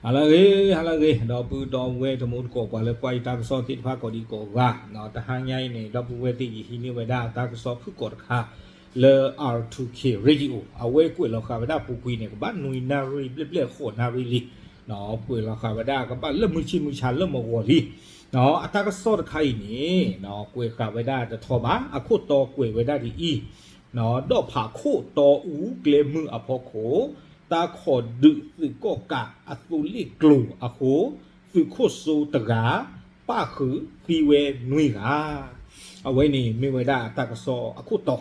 ဟါလၢအဂ့ၤ, ဟါလၢအဂ့ၤ, ဒီပုၢ်ဒီဝဲၢ်တံၤသကိး ပှၤလၢကွၢ်ယတၢ်ကစီၣ်သ့ၣ်တဖၣ်ကိးဒံးကိးဂၤ, တဟါညါအံၤန့ၣ် ဒီပုၢ်ဝဲၢ်သ့ၣ် ယဟံးန့ၢ်ဝဲဒၣ်တၢ်ကစီၣ်ဖုၣ်ကိာ်တခါ လၢ R two K Radio အဝဲကွဲးလီၤဃာ်ဝဲဒၣ်ပူၤကွံာ်န့ၣ် ကဘၣ်နွံနၣ်ရံၣ်ဘျဲၣ်ဘျဲၣ်ဃိးနၣ်ရံၣ်လံ, ကွဲးလီၤဃာ်ဝဲဒၣ်ကဘၣ်လၢမုၢ်ဆ့ၣ်မုၢ်ဆါလၢမဂီၤလံ. အတၢ်ကစီၣ်တခါအံၤန့ၣ် ကွဲးဃာ်ဝဲဒၣ်တထီဘၣ်, အခိၣ်တီကွဲးဝဲဒၣ်ဒ်အံၤ, ဒီးဖးခိၣ်တီအူကျဲမုၢ်အဖီခိၣ် တၢ်ခိးဒုးသုးကီၣ်ကးအသိလ့ၣ်ကျိၤအဃိ သုးခိၣ်စိတဂၤ ပၣ်ဃုာ်သံဝဲနွံဂၤ. အဝဲန့ၣ်မ့ၢ်ဝဲဒၣ်တၢ်ကစီၣ်အခိၣ်တီ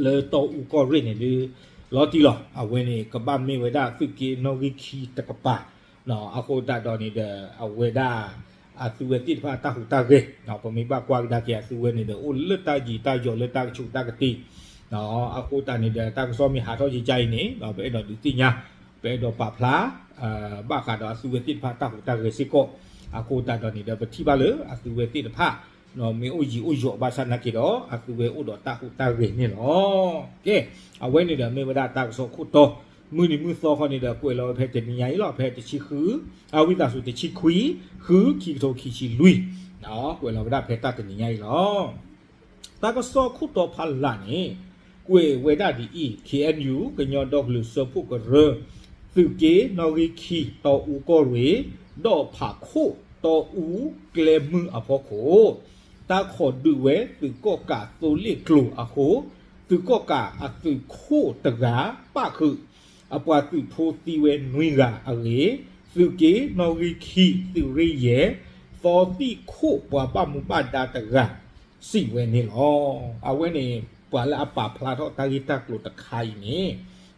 လၢတီအူကီၢ်ရ့ၣ်န့ၣ်ဒုး လီၤတံၢ်လီၤ. အဝဲန့ၣ်ကဘၣ်မ့ၢ်ဝဲဒၣ်သုးက့နီၣ်ဂံၢ်ခံတကပၤ, အဃိသတးဒီးန့ၣ်ဒီး အဝဲဒၣ် အသုဝဲသ့ၣ်တဖၣ်တၢ်ဟူးတၢ်ဂဲၤ, ပမ့ၢ်ဘၣ်ကွၢ်ကဒါက့ၤအသုဝဲန့ၣ်ဒီး အိၣ်လၢတၢ်ယံၤတၢ်ယီၤလၢတၢ်ကဆူးတၢ်ကတ့ၢ်. အဃိသတးန့ၣ်ဒီး တၢ်ကစီၣ်မ့ၢ်ဟးထီၣ်ကကါအံၤန့ၣ် ပအဲၣ်ဒိးဒုးသ့ၣ်ညါ, ပအဲၣ်ဒိးပာ်ဖျါ ဘၣ်ဃးဒီးအသုဝဲသ့ၣ်တဖၣ်တၢ်ဟူးတၢ်ဂဲၤစ့ၢ်ကီး. အဃိသတးဒီးန့ၣ်ဒီး ပထံၣ်ဘၣ်လၢအသုဝဲသ့ၣ်တဖၣ် မ့ၢ်အိၣ်ယံၤအိၣ်ယီၤဘၣ်ဆၣ်နာ်က့ၤဒီး အသုဝဲအိၣ်ဒီးတၢ်ဟူးတၢ်ဂဲၤန့ၣ်လီၤ. ကဲ, အဝဲန့ၣ်ဒီးမ့ၢ်ဝဲဒၣ်တၢ်ကစီၣ်ခိၣ်တီ, မုၢ်နံၤမုၢ်သီခီန့ၣ်ဒီး ကွဲးလီၤဝဲဖဲတနံၤညါအံၤလီၤ, ဖဲတဆံဃု, အဝံသးစူၤ တဆံခွံ, ဃု ခံကထိခံဆံလွံၢ်, ကွဲးလီၤဝဲဒၣ်ဖဲတၢ်တနံၤညါအံၤလီၤ. တၢ်ကစီၣ်ခိၣ်တီဖးလၢ်န့ၣ် ကွဲးဝဲဒၣ်ဒ်အံၤ, K N U ကညီဒီကလုာ်စၢဖှိၣ်ကရၢ သုးက့နီၣ်ဂံၢ်ခံ တီအူကီၢ်ရ့ၣ် ဒီးဖးခိၣ်တီအူကျဲမုၢ်အဖီခိၣ် တၢ်ခိးဒုးဝဲသုးကီၣ်ကးသိလ့ၣ်ကျိၤအဃိ သုးကီၣ်ကးအသုးခိၣ်တဂၤ ပၣ်ဃုာ် အပှၤသုးဖိသံဝဲနွံဂၤအဂ့ၢ် သုးက့နီၣ်ဂံၢ်ခံ သုးရ့ၣ်ယဲၢ် သီသံၣ်ခိၣ်ပှၤဘၣ်မူဘၣ်ဒါတဂၤ စံးဝဲန့ၣ်လီၤ. အဝဲန့ၣ် ပှၤလၢအပာ်ဖျါထီၣ်တၢ်ဂ့ၢ်တၢ်ကျိၤတခါအံၤန့ၣ်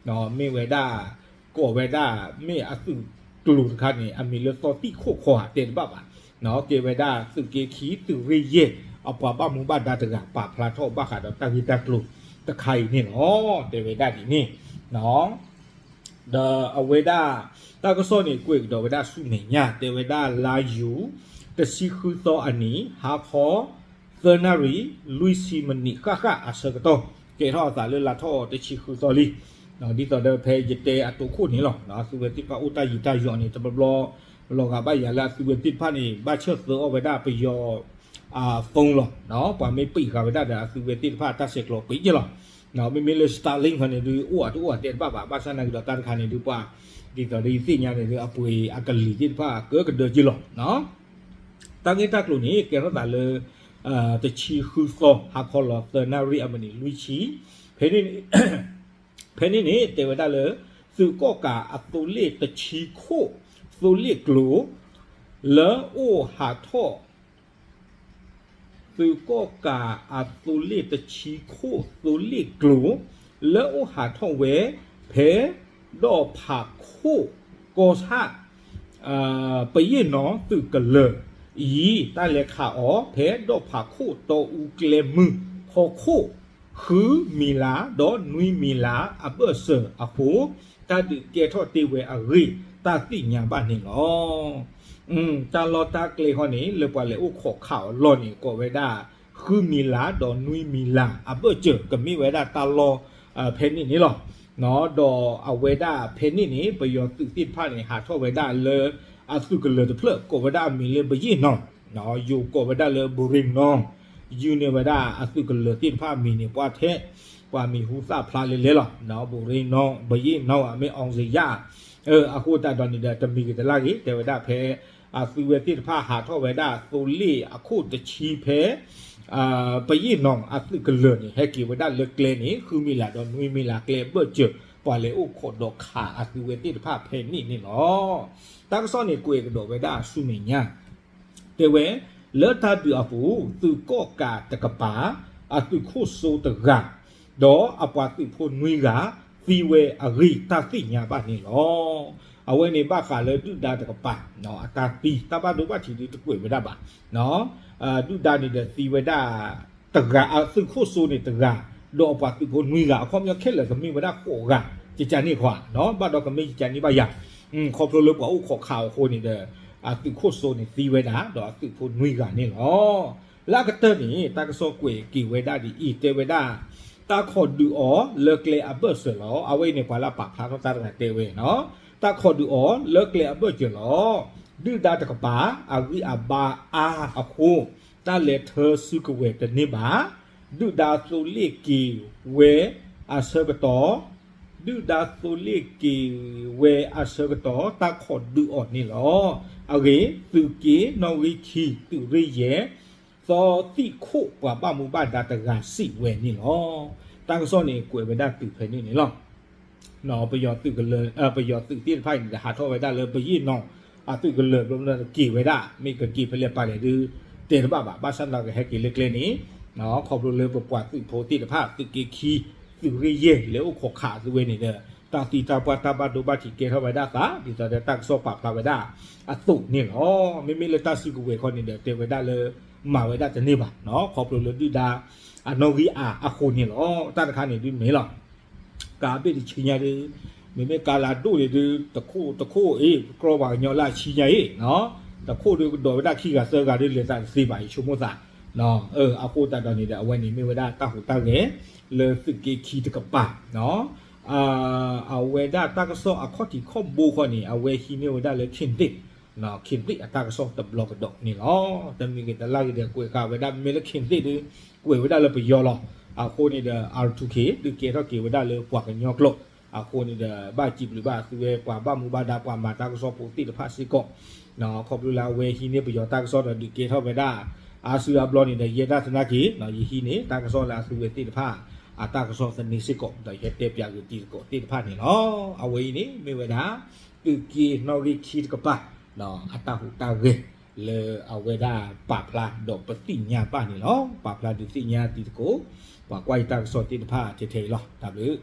မ့ၢ်ဝဲဒၣ် ကိးဝဲဒၣ် မ့ၢ်အသုးကျိၤတခါန့ၣ် အမံၤလၢသီသံၣ်ခိၣ်ခီဧါ တဲတဘၣ်ဘၣ်, ကဲဝဲဒၣ်သုးက့ခံ သုးရ့ၣ်ယဲၢ် အပှၤဘၣ်မူဘၣ်ဒါတဂၤ ပာ်ဖျါထီၣ်ဘၣ်ဃးဒီးတၢ်ဂ့ၢ်တၢ်ကျိၤတခါအံၤန့ၣ်လီၤ. တဲဝဲဒၣ်ဒ်န့ၣ် ဒီးအဝဲဒၣ် တၢ်ကစီၣ်န့ၣ် ကွဲးကဒီးဝဲဒၣ်ဆူမဲာ်ညါ တဲဝဲဒၣ်လါယူၤ တဆံဃုသီအနံၤ ဟါခီ သၢနၣ်ရံၣ် လွံၢ်ဆံမံးနံးဃၣ်ဃၣ်အဆၢကတီၢ် ကဲထီၣ်အသးလၢလါထီၣ်တဆံဃုသီလံ. ဒ်သိးဒီးဖဲယတဲအတိခိၣ်န့ၣ်လီၤ အသုဝဲသ့ၣ်တဖၣ်အိၣ်တၢ်ယံၤတၢ်ယီၤန့ၣ် တဘျီဘျီ လီၤဂာ်ဘၣ်ယၤလၢအသုဝဲသ့ၣ်တဖၣ်န့ၣ် ဘၣ်ဆၢၣ်သၢအီၣ်ဝဲဒၣ်ပယီၤ phone လီၤ. ပှၤမ့ၢ်ပံာ်ဃာ်ဝဲဒၣ်ဒီးအသုဝဲသ့ၣ်တဖၣ်တၢ်ဆဲးကျိးပံာ်က့ၤလီၤ. မ့မ့ၢ်လၢ Starlink ခီန့ၣ်ဒုး အိၣ်အတအိၣ်အတဲတဘၣ်ဘၣ် ဘၣ်ဆၣ်နာ်က့ၤဒီးတၢ်တခါန့ၣ်ဒုးပှၤ ဒ်သိးဒီးယသ့ၣ်ညါန့ၣ်ဒုး အပှ့ၤအကလံၤသ့ၣ်တဖၣ်ကကဒၢက့ၤလီၤ. တၢ်ဂ့ၢ်တၢ်ကျိၤန့ၣ် ကဲထီၣ်သးလၢ တဆံဃုသီ ဟါခီလီၤသၢနၣ်ရံၣ်အမံးနံးလွံၢ်ဆံ ဖဲန့ၣ် ဖဲန့ၣ်န့ၣ် တဲဝဲဒၣ်လၢ သုးကီၣ်ကးအသိလ့ၣ်တဆံခိၣ် သိလ့ၣ်ကျိၤ လၢအိၣ်ဟးထီၣ် သုးကီၣ်ကးအသိလ့ၣ်တဆံခိၣ် သိလ့ၣ်ကျိၤ လၢအိၣ်ဟးထီၣ်ဝဲ ဖဲ ဒီးဖးခိၣ်ကီၢ်ဆၣ် ပယ့ၣ်နီၤသုးကလၢၤအံၤ တၢ်လဲၤခးအီၤ ဖဲဒီးဖးခိၣ်တီအူကျဲမုၢ်ဖီခိၣ် ဃုမံၤလး ဒီးနွံမံၤလးအဘၢၣ်စၢၤအဃိ တၢ်ဒုးကဲထီၣ်တ့ၢ်ဝဲအဂ့ၢ် တၢ်သ့ၣ်ညါဘၣ်န့ၣ်လီၤ. တၢ်လီၢ်တၢ်ကျဲဃီန့ၣ် လၢပှၤလဲၤအိၣ်ခိးခးအီၤလီၢ်န့ၣ် ကိးဝဲဒၣ် ဃုမံၤလး ဒီးနွံမံၤလးအဘၢၣ်စၢၤ ကမ့ၢ်ဝဲဒၣ်တၢ်လီၢ် ဖဲန့ၣ်န့ၣ်လီၤ. ဒီးအဝဲဒၣ်ဖဲန့ၣ်န့ၣ် ပယီၤသုးသ့ၣ်တဖၣ်န့ၣ် ဟးထီၣ်ဝဲဒၣ်လၢ အသုးကလၢၤတဖျၢၣ် ကိးဝဲဒၣ်အမံၤလၢပယ့ၣ်နီၤ ယိၤကိးဝဲဒၣ်လၢ ဘိရ့နီၤ ယုၢ်န့ၢ်ဝဲဒၣ်အသုးကလၢၤသ့ၣ်တဖၣ်အမံၤန့ၣ် ပှၤထဲ ပှၤမံၤဟူသၣ်ဖျါလဲလဲလီၤ. ဘိရ့နီၤ ဘယ့ၣ်နီၤ အမ့ၢ် အောင်ဇေယျ အဃိသတးဒီးန့ၣ်ဒီး တမံၤဂ့ၤတလၢ်ဂ့ၤ တဲဝဲဒၣ်ဖဲ အသုဝဲသ့ၣ်တဖၣ်ဟးထီၣ်ဝဲဒၣ်သိလ့ၣ်အခိၣ်တဆံဖဲ ပယ့ၣ်နီၤအသုးကလၢၤန့ၣ် ဟဲက့ၤဝဲဒၣ်လၢကျဲန့ၣ် ဃုမံၤလး ဒီးနွံမံၤလးကျဲအဘၢၣ်စၢၤ ပှၤလဲၤအိၣ်ခိးဒီးခးအသုဝဲသ့ၣ်တဖၣ်ဖဲန့ၣ်န့ၣ်လီၤ. တၢ်ကစီၣ်န့ၣ် ကွဲးကဒီးဝဲဒၣ်ဆူမဲာ်ညါ တဲဝဲ လၢတၢ်ဒုးအပူၤ သုးကီၣ်ကးတကပၤ အသုးခိၣ်စိတဂၤ ဒီးအပှၤသုးဖိနွံဂၤ သံဝဲအဂ့ၢ် တၢ်သ့ၣ်ညါဘၣ်န့ၣ်လီၤ. အဝဲန့ၣ်ဘၣ်ဃးလၢဒုၣ်ဒါတကပၤ အတၢ်သံ တၢ်ဘၣ်ဒိဘၣ်ထံးဒုးတကွဲးဝဲဒၣ်ဘၣ်. ဒုၣ်ဒါန့ၣ်ဒီးသံဝဲဒၣ် တဂၤ အသုးခိၣ်စိန့ၣ်တဂၤ ဒီးအပှၤသုးဖိနွံဂၤ အခီပညီခဲလၢာ်ကမ့ၢ်ဝဲဒၣ်ဃိးဂၤ ကကန့ၣ်ခွါ ဘၣ်ဒီးကမ့ၢ်ကကန့ၣ်ဘၣ်ယၤ ခီဖျိလၢပှၤအိၣ်ခိးခးအီၤအဃိန့ၣ်ဒီး အသုးခိၣ်စိန့ၣ်သံဝဲဒၣ် ဒီးအသုးဖိနွံဂၤန့ၣ်လီၤ. လၢအကတၢၢ်န့ၣ် တၢ်ကစီၣ်ကွဲးက့ၤဝဲဒၣ်ဒ်အံၤ တဲဝဲဒၣ် တၢ်ခိးဒုးအီၤလၢကျဲအဘၢၣ်စၢၤလီၤ. အဝဲအံၤန့ၣ် ပှၤလၢအပာ်ဖျါထီၣ်တၢ်တဂၤတဲဝဲနီၤ တၢ်ခိးဒုးအီၤလၢကျဲအဘၢၣ်စၢၤလီၤ. ဒုၣ်ဒါတကပၤ အဂံၢ်အဘါအါအဃိ တၢ်လဲၤထၢစုကဝဲၤတန့ၢ်ဘၣ်. ဒုၣ်ဒါသိလ့ၣ်က့ၤဝဲအဆၢကတီၢ်, ဒုၣ်ဒါသိလ့ၣ်က့ၤဝဲအဆၢကတီၢ် တၢ်ခိးဒုးအီၤန့ၣ်လီၤ. အဂ့ၢ် သုးက့နီၣ်ဂံၢ်ခံ သုးရ့ၣ်ယဲၢ် သီသံၣ်ခိၣ်ပှၤဘၣ်မူဘၣ်ဒါတဂၤစံးဝဲန့ၣ်လီၤ. တၢ်ကစီၣ်န့ၣ် ကွဲးဝဲဒၣ်တုၤဖဲန့ၣ်န့ၣ်လီၤ. ပယီၤသုးကလၢၤ ပယီၤသုးသ့ၣ်တဖၣ်အံၤန့ၣ်ဒီး ဟးထီၣ်ဝဲဒၣ်လၢပယီၤနီၤ အသုးကလၢၤ ဘျီက့ၤဝဲဒၣ် မ့ၢ်ကက့ၤဖဲလဲၣ်ပာ်လဲၣ်ဒုး တဲတဘၣ်ဘၣ်. ဘၣ်ဆၣ်သနာ်က့ ဟဲက့ၤလၢကျဲန့ၣ် ခီဖျိလၢပပှၤသုးဖိသ့ၣ်တဖၣ် သုးက့ခံ သုးရ့ၣ်ယဲၢ် လဲၤအိၣ်ခိးခးအသုဝဲန့ၣ်ဒီး တၢ်သံတၢ်ပှၢ်တၢ်ဘၣ်ဒိဘၣ်ထံးကဲထီၣ်ဝဲဒၣ်သး ဒ်သိးဒီးတၢ်ကစီၣ်ပာ်ဖျါဝဲဒၣ်အသိးန့ၣ်လီၤ. မ့မ့ၢ်လၢတၢ်စုကဝဲၤခီန့ၣ်ဒီး တဲဝဲဒၣ်လၢ မၤဝဲဒၣ်တန့ၢ်ဘၣ် ခီဖျိလၢဒုၣ်ဒါ အနီၣ်ဂံၢ်အါအဃိန့ၣ်လီၤ. တၢ်တခါန့ၣ်ဒုးမ့ၢ်လီၤ ကးဘ့ၣ်တဆံညါဒုး မ့မ့ၢ်ကးလၢအဒိၣ်န့ၣ်ဒုး တခိၣ်တခိၣ်အံၤ ကကြီပှၤကညီလၢအဆံညါအံၤ တခိၣ်ဒုးကဒီးဝဲဒၣ်ခံဂၤသၢဂၤဒုး လဲၤသးတသ့ဘၣ် ယဆိကမိၣ်သး. အဃိသတးဒီးန့ၣ်ဒီး အဝဲန့ၣ်မ့ၢ်ဝဲဒၣ်တၢ်ဟူးတၢ်ဂဲၤ လၢသုးက့ခံတကပၤ အဝဲဒၣ်တၢ်ကစီၣ်အခီၣ်ထံးခီၣ်ဘိခီန့ၣ် အဝဲဟံးန့ၢ်ဝဲဒၣ်လၢ ခ့ၣ်သ့ၣ် ခ့ၣ်သ့ၣ်အတၢ်ကစီၣ်တဘျီကဒီးန့ၣ်လီၤ. တမံၤဂ့ၤတလၢ်ဂ့ၤဒီး ကွဲးဃာ်ဝဲဒၣ် မ့ၢ်လၢခ့ၣ်သ့ၣ်ဒုး ကွဲးဝဲဒၣ်လၢပယီၤလီၤ. အဃိန့ၣ်ဒီး အါထူခ့ၣ် ဒုးကဲထီၣ်က့ၤဝဲဒၣ်လၢပှၤကညီကျိာ် အဃိန့ၣ်ဒီး ဘၣ်စံးဘျုးဘၣ်အသုဝဲ ပှၤဘၣ်မူဘၣ်ဒါ ပှၤမၤတၢ်ကစီၣ်ဖိသ့ၣ်တဖၣ်စ့ၢ်ကီး ခီဖျိလၢအဝဲဟံးန့ၢ်ပယီၤတၢ်ကစီၣ်ဒီး ဒုးကဲထီၣ်ဝဲဒၣ် အါစုအါဘျီန့ၣ်ဒီး ယဲဒၣ်သနာ်က့ ယဟံးန့ၢ်တၢ်ကစီၣ်လၢအသုဝဲသ့ၣ်တဖၣ် အတၢ်ကစီၣ်သန့စ့ၢ်ကီး ဒီးယဟဲတဲပၠးက့ၤတံၤသကိးသ့ၣ်တဖၣ်န့ၣ်လီၤ. အဝဲအံၤန့ၣ် မ့ၢ်ဝဲဒၣ် သုးက့နီၣ်ဂံၢ်ခံတကပၤ အတၢ်ဟူးတၢ်ဂဲၤ လၢအဝဲဒၣ်ပာ်ဖျါဒီးပသ့ၣ်ညါဘၣ်န့ၣ်လီၤ. ပာ်ဖျါဒုးသ့ၣ်ညါတံၤသကိး ပှၤကွၢ်ယတၢ်ကစီၣ်သ့ၣ်တဖၣ်ထဲထဲအံၤလီၤ. တၢ်ဘျုး